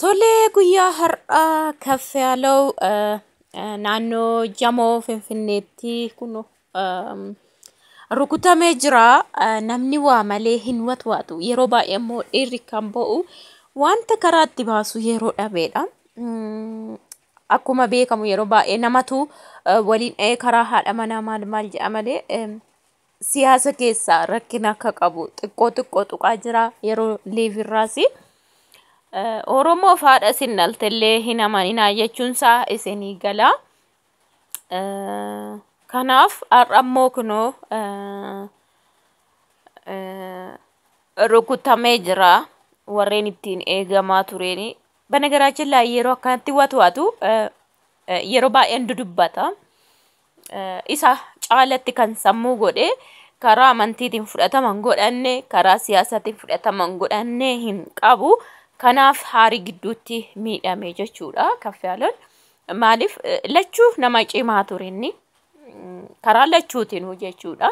Tolee, guyyaa har'aa Kaffiyaaloo naannoo Jamoo Finfinneetti kun rukutamee jira. Namni waa malee hin watwaatu. Yeroo baay'ee immoo dhiirri kan bo'u wanta karaa itti baasu yeroo dhabeedha. Akkuma beekamu yeroo baay'ee namatu waliin dha'ee karaa haadha manaa maal maal jedha malee, siyaasa keessaa rakkina akka qabu xiqqoo xiqqoo tuqaa jira yeroo liivirraas. Oromoof haadha isin dhaltellee hin amaninaa jechuunsaa isinii gala. Kanaaf har'a immoo kunoo rukutamee jira warreen ittiin eegamaa tureeni. በነገራችን ላይ yeroo akkanatti watwaatu yeroo baay'een dudubbata. Isa caalatti kan sammuu godhe karaa amantiitiin fudhatama hin godhanne, karaa siyaasaatiin fudhatama hin godhanne hin qabu. Kanaaf haarii gidduutti miidhame jechuudha Kaffaaloon. Maaliif lachuu nama cimaa ture inni, karaa lachuutinuu jechuudha.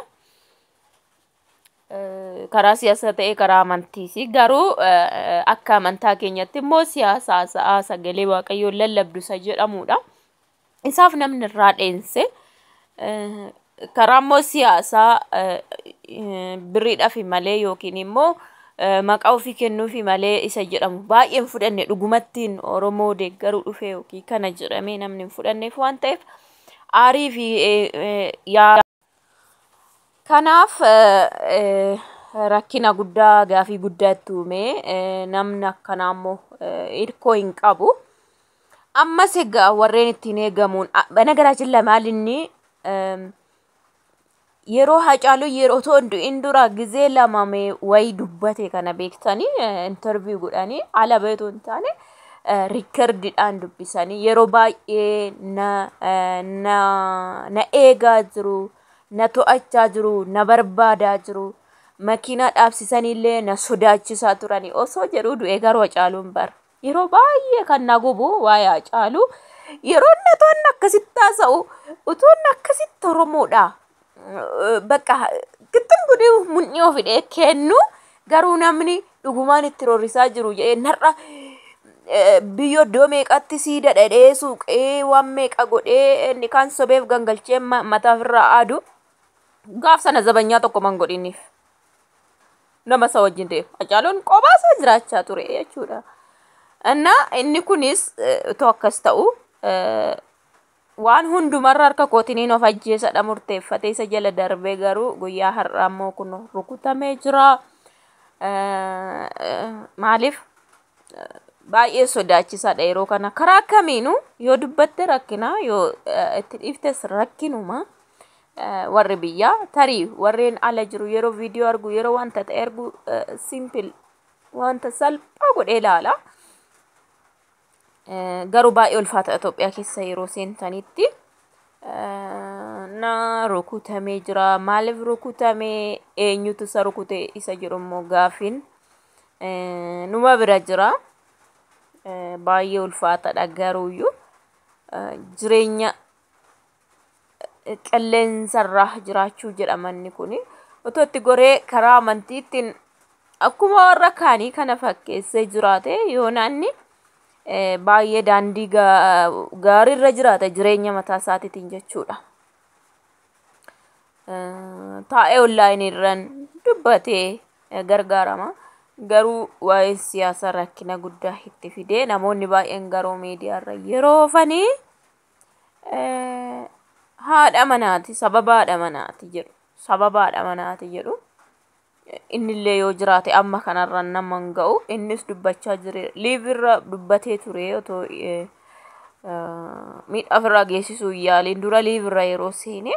Karaa siyaasa ta'e, karaa amantiis, garuu akka amantaa keenyatti immoo siyaasa haasa'aa sagalee Waaqayyoon lallabdu isa jedhamudha. Isaaf namni irraa dheense. Karaa immoo siyaasaa birriidhaaf malee yookiin immoo maqaa ofii kennuufi malee isa jedhamu baay'een fudhanne, dhugumattiin Oromoo deeggaruu dhufe yookiin kana jedhamee namni hin fudhanneef waan ta'eef aarii fi yaa. Kanaaf rakkina guddaa, gaafii guddaa itti uume. Namni akkanaa immoo hirkoo hin qabu. Ammas egaa warreen ittiin eegamuun በነገራችን ላይ maal inni yeroo Hacaaluu yeroo otoo hin du'in dura gizee lama wayii dubbate kana beektanii, interview godhanii ala beektuu hin taane recordiidhaan dubbisanii, yeroo baay'ee na na na eegaa jiru, na to'achaa jiru, na barbaadaa jiru, makiinaa dhaabsisaniillee na sodaachisaa turanii osoo jedhuu du'ee. Garuu Hacaaluun bara yeroo baay'ee kan na gubu waa'ee Hacaaluu, yeroo inni otoo inni akkasitti haasa'u, otoo inni akkasitti Oromoodha bakka gixxim godhee mul'ii ofidhee kennu, garuu namni dhugumaan itti roorrisaa jiru jedhee narra biyyoo iddoo meeqatti siida dhadhee suuqee waan meeqa godhee, inni kaan sobeef gangalchee mataa ofirraa aadu, gaaf sana zabanyaa tokko man godhiniif nama isa wajjin deemu. Hacaaluun kophaa isaa jiraachaa ture jechuudha. Innaa inni kunis otoo akkas ta'u waan hundumarra harka kootiin of ajjeesadha murteeffatee isa jala darbee, garuu guyyaa har'aa immoo kun rukutamee jira. Maaliif baay'ee sodaachisaadha yeroo kana, karaa kamiinuu yoo dubbatte rakkina, yoo itti dhiiftes rakkinuma. Warri biyyaa tarii warreen ala jiru yeroo viidiyoo argu, yeroo wanta ta'e argu, simple wanta salphaa godhee ilaala. Garuu baay'ee ulfaata Itoophiyaa keessa yeroo seentanitti. Na rukutamee jira. Maaliif rukutamee, eenyutu isa rukute isa jedhu immoo gaafiin numa bira jira. Baay'ee ulfaataadha, garuuyyuu jireenya qilleensarraa jiraachuu jedhama inni kuni. Otoo itti goree karaa amantiittiin akkuma warra kaanii kana fakkeessee jiraate, yoo naanni baay'ee daandii gaariirra jiraata jireenya mataa isaatiitiin jechuudha. Taa'ee onlaayinii irraan dubbatee gargaarama. Garuu waa'ee siyaasaa rakkina guddaa itti fidee, namoonni baay'een garuu miidiyaarra yeroo oofanii haadha manaati, sababa haadha manaati jedhu, sababa haadha manaati jedhu. Innillee yoo jiraate amma kanarra nama hin ga'u. Innis dubbachaa jire, liivirra dubbatee ture, otoo miidhaa ofirraa geessisuu hin yaaliin dura liivirra yeroo seene,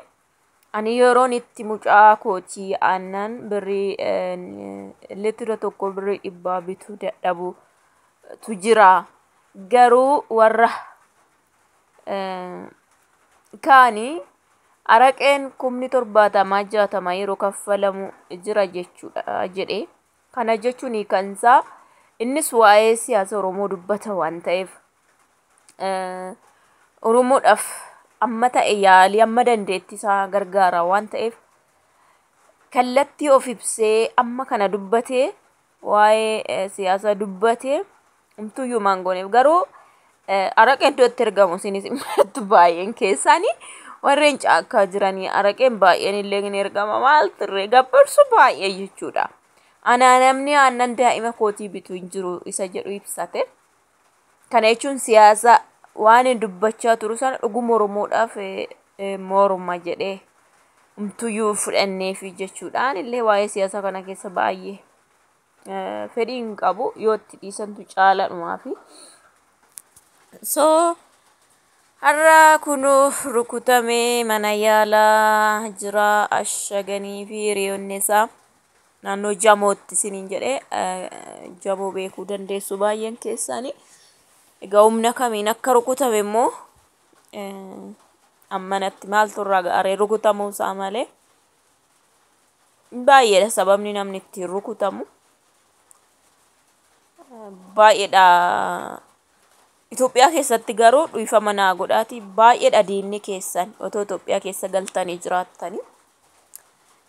ani yeroon itti mucaa kootii aannan birrii litira 1 birrii 100 bituu dadhabutu jira, garuu warra kaanii araqeen kumni 70 60 yeroo kaffalamu jira jechuudha jedhe. Kana jechuun kan isaa innis waa'ee siyaasa Oromoo dubbata waan ta'eef, Oromoodhaaf amma ta'e yaalii amma dandeettii isaa gargaara waan ta'eef, kallattii of ibsee amma kana dubbatee waa'ee siyaasa dubbatee Humtuyyuu maangooneef garuu araqeen iddootti ergamu isinis himattu baay'een keessaanii warreen caakkaa jiranii araqeen baay'een illee ni ergama maal turre gabbarsu baay'ee jechuudha. Anaa namni aannan daa'ima kootii bitu hin jiru isa jedhu ibsate. Kana jechuun siyaasa waan inni dubbachaa turu sana dhuguma Oromoodhaaf morma jedhee humtuyyuu fudhanneefi jechuudhaan illee waa'ee siyaasa kana keessa baay'ee fedhii hin qabu yoo itti dhiisantu caala dhumaafi. So har'a kunuu rukutamee mana yaalaa jira ashaganii fi hiriyoonni isaa naannoo Jamootti isiniin jedhee Jamoo beekuu dandeessu baay'een keessanii. Egaa humna kamiin akka rukutame immoo ammanatti maaltu irraa ga'aree rukutamuu isaa malee baay'eedha sababni namni ittiin rukutamu. Baay'eedha. Itoophiyaa keessatti garuu dhiifama naa godhaati baay'eedha diinni keessan otoo Itoophiyaa keessa galtanii jiraattanii.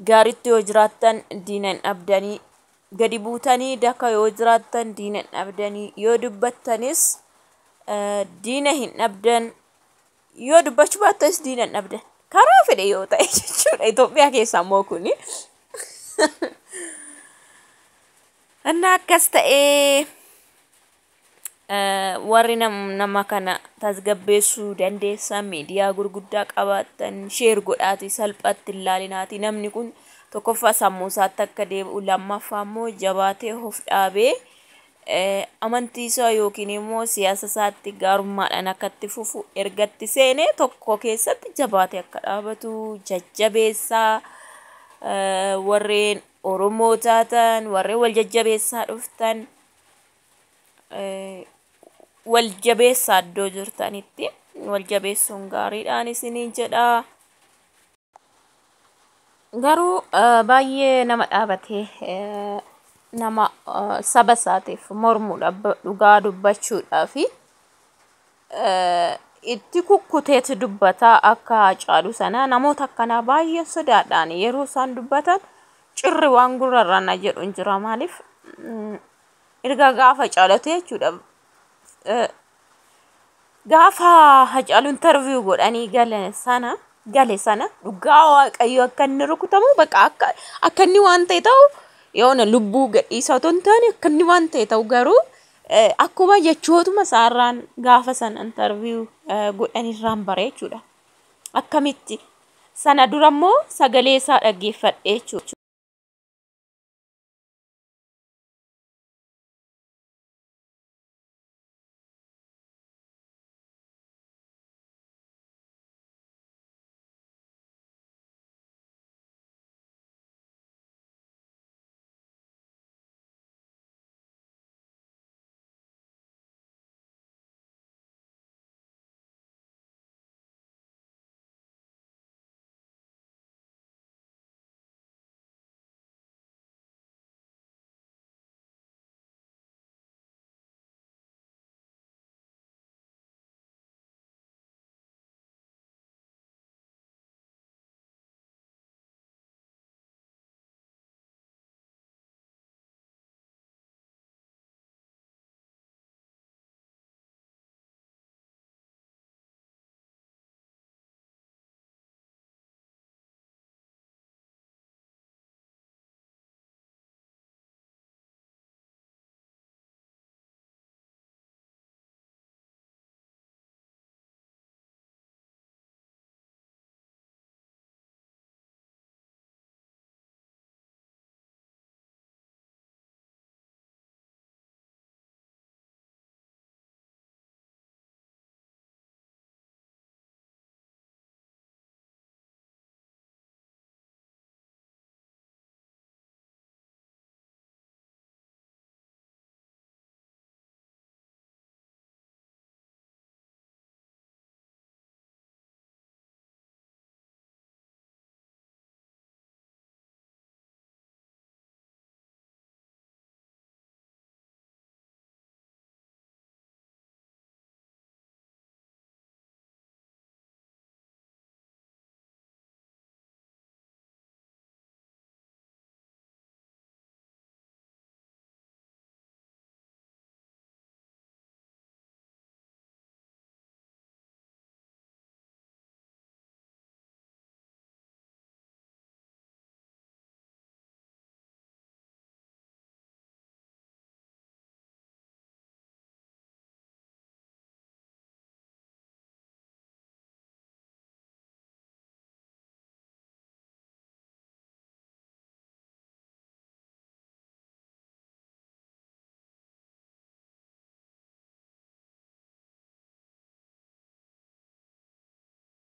Gaaritti yoo jiraattan diina hin dhabdanii gadi buutanii daka yoo jiraattan diina hin dhabdanii yoo dubbattanis diina hin dhabdan yoo dubbachuu baattanis diina hin dhabdan karaa fedhe yoo ta'e jechuudha Itoophiyaa keessa immoo kuni. Innaa akkas ta'ee warri nama kana tasgabbeessuu dandeessan miidiyaa gurguddaa qabaattan share godhaati salphaatti hin ilaalinaati namni kun tokkoffaa sammuu isaatti akka deebi'u lammaffaa immoo jabaatee of dhaabee amantii isaa yookiin immoo siyaasa isaatti gaarummaadhaan akka itti fufu ergatti seenee tokko keessatti jabaatee akka dhaabatu jajjabeessaa warreen Oromoo taatan warreen wal jajjabeessaa dhuftan wal jabeessaa iddoo jirtanitti wal jabeessuun gaariidhaan isiniin jedha. Garuu baay'ee nama dhaabatee nama saba isaatiif mormuudhaaf dhugaa dubbachuudhaa fi itti kukkuteetu dubbataa akka Haacaaluu sana namoota akkanaa baay'een sodaadhaan yeroo isaan dubbatan cirri waan gurrarraa na jedhu hin jira maaliif erga gaafa caalate jechuudha. Gaafa Haacaaluu interview godhanii gale sana dhugaa Waaqayyo akka inni rukutamu bakka akka inni waan ta'e ta'u yoona lubbuu gadhiisaa otoo hin taane akka inni waan ta'e ta'u garuu akkuma jechootuma isaarraan gaafa sana interview godhanirraan bare jechuudha. Akkamitti sana dura immoo sagalee isaa dhaggeeffadhe jechuudha.